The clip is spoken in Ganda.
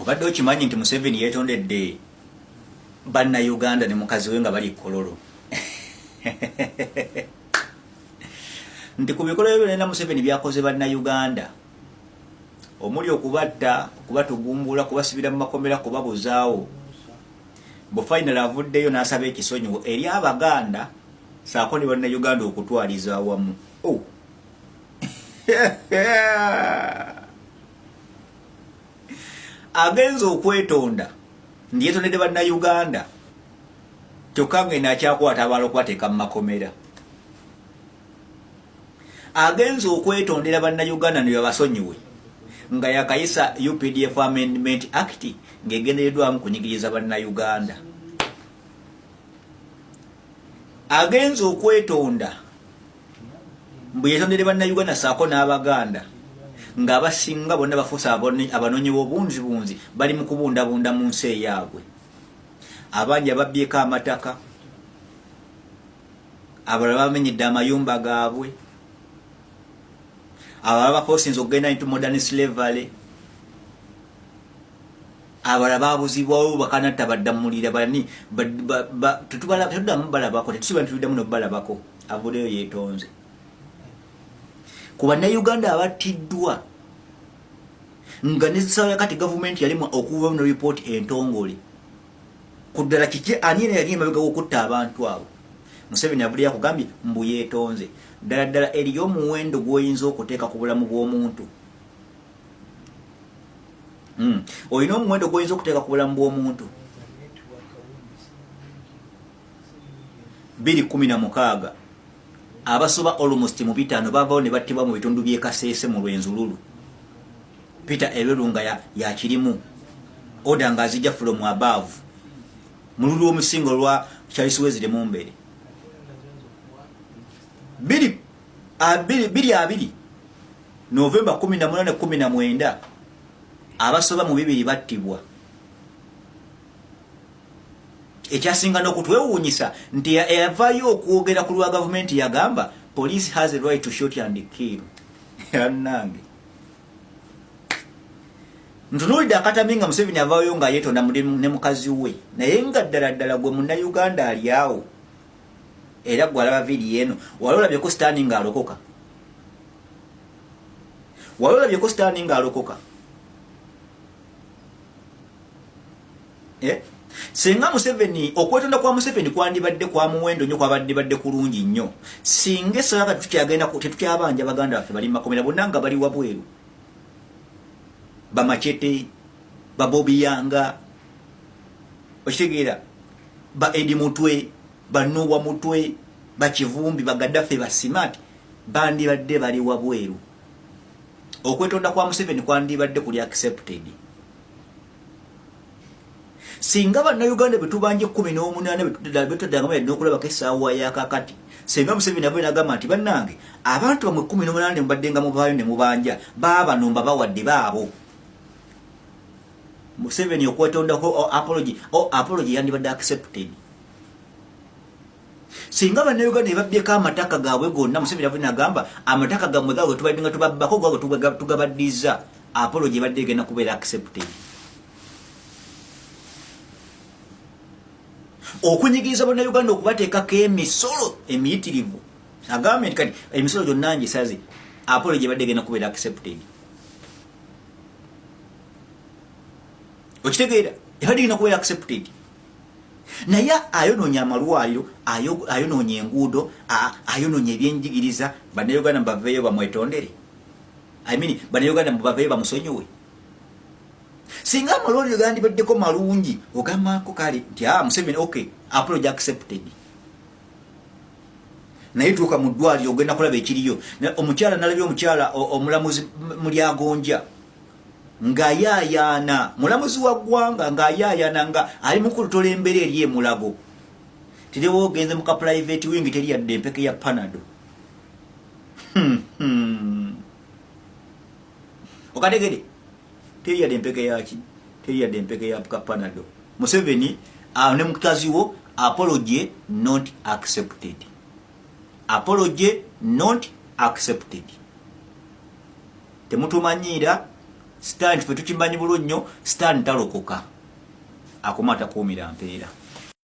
Obadde okimanyi nti Museveni yetondedde banna Uganda ne mukazi we nga bali Kololo? Nti ku bikolwa byonna Museveni byakoze banna Uganda, omuli okubatta, okubatugumbula, kubasibira mu makomera, kubabuzaawo, mbu final avuddeyo n'asaba ekisonyiwo eri Abaganda saako ne banna Uganda okutwaliza awamu. Oh. Agenze okwetonda nti yetondedde bannayuganda, kyokka ng'eno akyakwata abalala okubateeka mu makomera. Agenze okwetondera bannayuganda ne babasonyiwe nga yakayisa UPDF Amendment Act ng'egendereddwamu kunyigiriza bannayuganda. Agenze okwetonda mbu yetondere bannayuganda saako n'Abaganda, ng'abasinga bonna bafuuse abanoonyi b'obunzibunzi, bali mu kubundabunda mu nsi eyaabwe. Abangi ababbyeko amataka, abalala bamenyedde amayumba gaabwe, abalala bafosinze okugenda into modern slavery, abalala babuzibwawo bakanatta baddamulira bani, tetuddamu balabako, tetusiba ntuliddamu nobalabako. Avuddeyo yetonze ku bannayuganda abattiddwa, nga nesawa kati gavumenti yalimwa okuva no report entongole ku ddala kiki, ani era yali emabega w'okutta abantu abo. Museveni avuddeyo akugambye mbu yeetonze. Ddala ddala eriyo omuwendo gw'oyinza okuteeka ku bulamu bw'omuntu? Olina omuwendo gw'oyinza okuteeka ku bulamu bw'omuntu? 216 abasoba almost mu 50 bavawo ne battibwa mu bitundu by'e Kasese mu Rwenzururu. Peter Elwelu nga yakirimu order nga azijja from above, mululu omusingo lwa Charles Wesley Mumbere. 2020 November 18 19, abasoba mu 2 battibwa. Ekyasinga n'okutwewuunyisa nti yavaayo okwogera ku lwa gavumenti, yagamba police has a right to shoot and kill. Annange, ntunuulidde akatami nga Museveni avaayo nga yeetonda ne mukazi we, naye nga ddala ddala gwe munnayuganda ali awo era gwe alaba vidiyo eno, wali olabyeko sitaani ng'alokoka? Wali olabyeko sitaani ng'alokoka? Eh? Singa Museveni, okwetonda kwa Museveni kwandibadde kwa muwendo nnyo, kwabadde badde kulungi nnyo singa essaawa tukyagenda tetukyabanja baganda baffe bali makomera bonna nga bali wabweru, bamachete, babobiyanga, okitegeera, ba Edi Mutwe, banuwa Mutwe, bakivumbi, bagadaffe, basimaati, bandibadde bali wabweru. Okwetonda kwa Museveni kwandibadde kuli accepted singa bannayuganda betubanja 18 betuddangamu yadde n'okulabako essaawa yakakati. Singa Museveni avuye nagamba nti bannange abantu bamwe 18 mubadde nga muvaayo ne mubanja baabano mbabawadde baabo, Museveni okwetondako apology, apology yandibadde accepted. Singa bannayuganda ebabbyeko amataka gaabwe gonna, Museveni avuye nagamba amataka gammwe gaabwe tubadde nga tubabbako gaabwe tugabaddiza, apology ebadde egenda kubeera accepted. Okunyigiriza bannayuganda okubateekako emisolo emiyitirivu, agambye nti kati emisolo gyonna ngisaze, apology ebadde egenda kubeera accepted. Okitegeera, ebadde egenda kubeera accepted. Naye ayonoonya amalwaliro, ayonoonya enguudo, ayonoonya ebyenjigiriza. Bannayuganda mubaveeyo bamwetondere, I mean, bannayuganda mubaveeyo bamusonyiwe. Singa amalwaliro gandibaddeko malungi, ogambako kale nti ah, Museveni, okay, apology accepted. Naye tuuka mu ddwaliro ogenda kulaba ekiriyo. Omukyala, nalabye omukyala omulamuzi Mulyagonja ng'ayaayaana, mulamuzi wa ggwanga ng'ayaayaana nga ali mu kulutola embeera eri emulago. Teriwo, ogenze mu ka private wing, teri yadde empeke ya Panado. Okategede, teri yadde empeke yaki, teri yadde empeke ya ka Panado. Museveni ne mukazi wo, apology not accepted, apology not accepted. Temutumanyiira. Sitaani fe tukimanyi bulungi nnyo, Sitaani talokoka, akoma atakuumira mpeera.